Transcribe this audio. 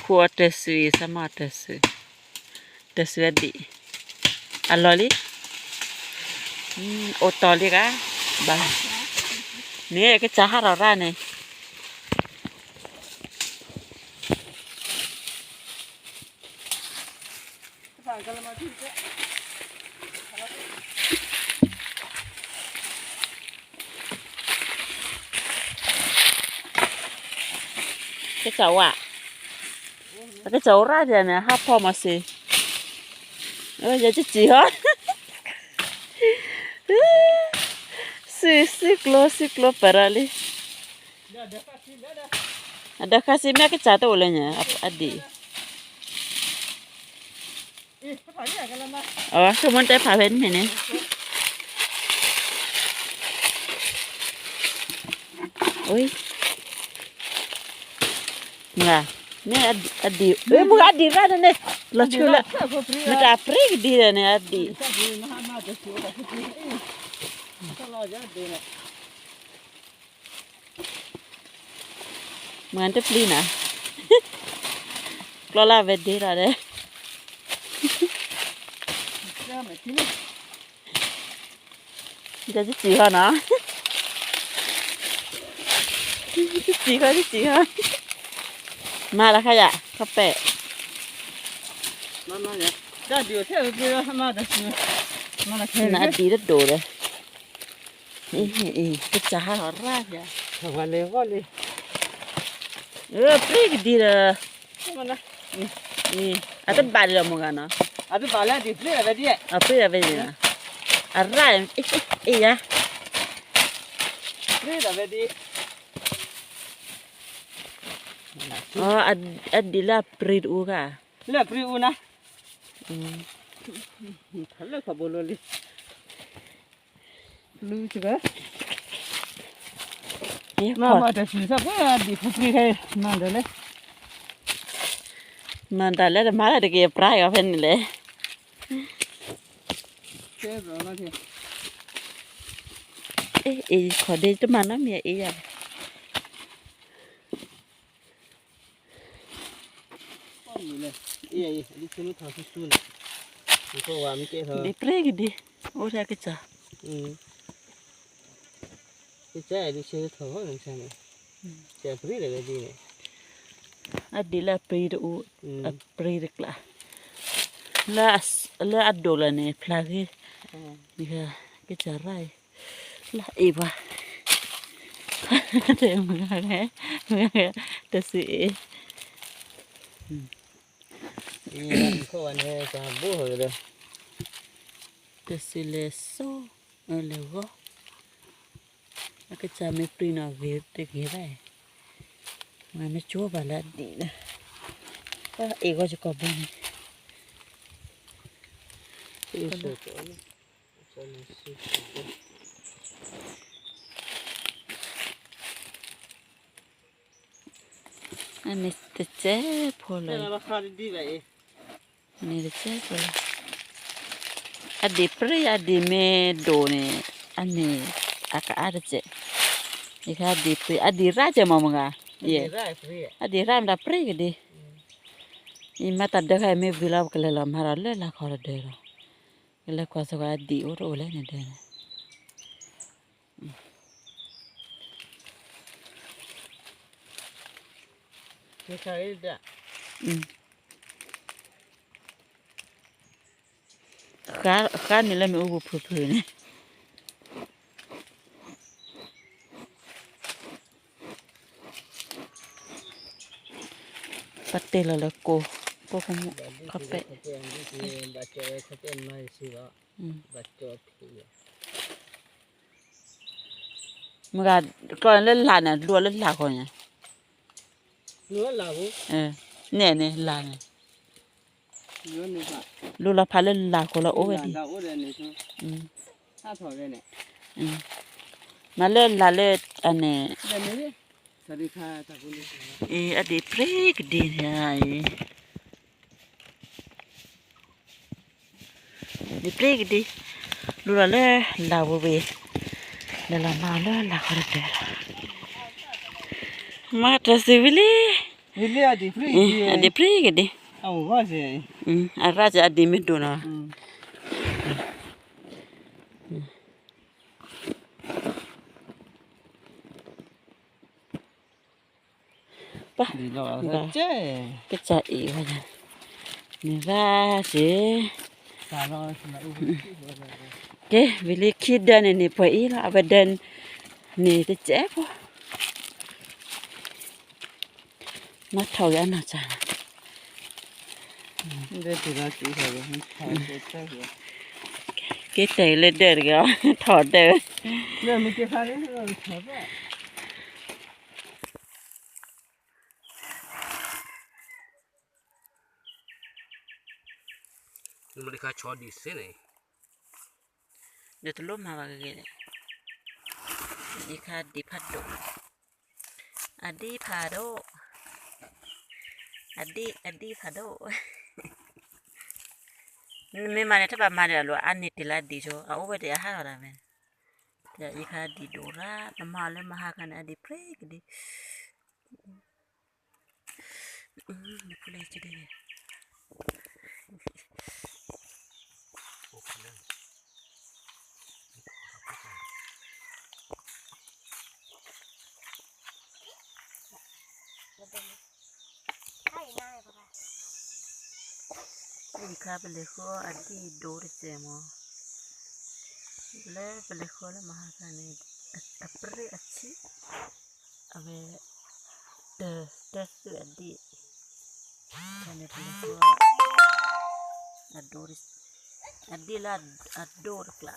ဖိအတၢၢ်စုအံၤ ဆၢမၤအတၢၢ်စု, တၢၢ်စုအဒံး, အလီၢ်လံ, အိၣ်တီၢ်လံဂၤ, ဘၣ်, န့ၣ်ကစၢ်ဟးထီၣ်ရၣ်န့ၣ် ကစၢ်ဝါ, ကစၢ်အိၣ်ရၣ်ဒ်န့ၣ် ဟးဖီမၤစ့ၢ်, ယကစံၣ်ဟီ, စု စုကျိ စုကျိပၢၢ်ဒီးလံ, အဒီးခါစံမ့ၢ်ကစၢ်တအိၣ်လၢညါ, အဒံး ဆိကမိၣ်တဲဖးဖဲန့ၣ်န့ၣ်, မ့ၢ် မ့ၢ်အဒံး မ့ၢ်အဒံးရၣ်န့ၣ်န့ၣ်, လီၤဆူလၢ မ့ၢ်တၢ်ပြံကဒံဒီးန့ၣ် အဒံး မ့ၢ်တပျံၤနၤ, ကျီလၢဝဲဒ့ဒီးဒီး, ဒီးစံၣ်ဃီနီၤ, စံၣ်ဃီ စံၣ်ဃီ, မၤလၢခါယၤ ခီပဲၣ်, နဒံးတဒိၣ်ဒီး, ကစၢ်ဟးထီၣ်ရၣ်ယၤ, ပြံကဒံဒီး, အတဘၣ်ဒံးဒီးမ့ၢ်ဂၤနီၤ, အပြံဒီးဝဲဒ်, အရၣ်, အ့ယၤ, အဒံးလၢအပြံတအူဂၤ, လၢအပြံအူနၤ, လၢခီဘိလိလံ မၤတၢ်စံၣ်သးပှဲၤဒံးဖုပြံခဲအံၤ မၤဒၣ်လဲၣ်, မၤတၢ်လၢတမၤလၢတက့ၤပြါအီၤဖဲန့ၣ်လဲၣ်, အ့ၣ် ခီၣ်ဒ့တမၤနီတမံၤအ့ၣ်ယၤ ဒ်ပြံကဒံ, အိၣ်ထဲကစၢ်, ကစၢ်ဒုးဆၢထီၣ်န့ၣ်, အဒံးလၢအပြံတအူ, အပြံတကျါ, လၢအဒိၣ်လၢန့ၣ် ဖျါဂ့ၤ, ကစၢ်ရၣ်အံၤ, လၢအ့ၣ်ပှၤ, တဲမုၢ်ဂၤ, မုၢ်ဂၤ, တစံးအ့ၣ် တစံးလဲၤစိ, လဲၤဂီၤ, အကစၢ်မ့ၢ်ပြံနီၤဂ့ၤတဂ့ၤဘၣ်, မ့ၢ်မ့ၢ်ကၠိဘၣ်လၢအဒံးလၢ, အ့ၣ်ဂီၤယကီၢ်ဘိန့ၣ်, အန့ၣ်တစဲးဖိလီၤ, န့ၣ်တစဲးဖိလီၤ, အဒံးပြံ အဒံးမ့ၢ်ဒိၣ်န့ၣ်, အန့ၣ်, အကအါတစဲး, ယခါအဒံးပြံ အဒံးရၣ်စဲးမ့ၢ်မုၢ်ဂၤ, အဒံးရၣ်မတၤပြံကဒံ, ယမၤတၢ်ဒၢခါအံၤမ့ၢ်ဝံၤလီၤ ပကလဲၤလီၤမၤဒီးလၢလာ်ခီတဒၢလီၤ, ကလဲၤကွၢ်စ့ၢ်ကီးအဒံးအိၣ်တအိၣ်လဲၣ်န့ၣ်ဒၢန့ၣ် ဃါန့ၣ်လၢမ့ၣ်အူပူၤဖုၣ်ဖုၣ်န့ၣ်, ပတဲလီၤလၢကိ, ကိကမူၣ်, ခီပဲၣ်, မ့ၢ်ဂၤ, ကျီန့ၣ်လၢလာ်န့ၣ် လူၤအီၤလၢလာ်ဃီညါ, နဲၣ်န့ၣ် လာ်န့ၣ်, လူၤလီၤဖးလၢလာ်ဃီလၢအိၣ်ဝဲဒၣ်, မၤလၢလာ်လၢအန့ၣ်, အဒံးပြံကဒံန့ၣ်အံၤ ဒံးပြံကဒံ, လူၤလီၤလၢလာ်ဝ့ၤဝ့ၤ, လဲၤလီၤမၤအီၤလၢလာ်ဃီတဒၢလီၤ, မၤတၢ်စံးဝံၤလံ, အဒံးပြံကဒံး, အရၣ်စ့အဒံးမ့ၢ်ဒိၣ်နီၤ, ပၢ်, ကစၢ်အံၤဝဲ, န့ၣ်ရၣ်စ့, ကဲ ဝံၤလံခံဒၢန့ၣ်န့ၣ် ပှဲၤအံၤလီၤ အဝဲဒၢန့ၣ်တစဲးဖိ, နီၣ်ထီၣ်က့ၤအနီၢ်စၢ်လီၤ, က့ၤတဲာ်လၢဒၢတဂ့ၤ, ထီၣ်ဒၢ, မ့ၢ်တခါဆီဒံးသ့န့ၣ်, ဒီးတလိၣ်မၤဘၣ်ဂ့ၤဂ့ၤလဲၣ်, ယခါဒံးဖးဒိၣ်, အဒံးဖးဒိၣ်, အဒံး အဒံးဖးဒိၣ်, မ့ၢ်မၤန့ၣ် တဘၣ်မၤဒီးအလိၤ အါန့ၢ်တ့ၢ်လၢအဒံးဆိ, အအိၣ်ဝဲဒၣ်အဟးထီၣ်ဒၣ်ဝဲ, ယခါဒံးဒိၣ်ရၣ် ပမၤအီၤလၢမဟါခါန့ၣ် အဒံးပြံကဒံး နဖိလဲကဒဲ, ယခါပလဲၤဃုအီၣ်အဒံးဒိၣ်တစဲးမး, လၢပလဲၤဃုလၢမဟါခါန့ၣ် အပြ့အဆံး, အဝဲ တၢ် တၢ်သုးအဒံး, န့ၣ်ပလဲၤဃုအီၣ် အဒံးလၢအဒိၣ်တကျါ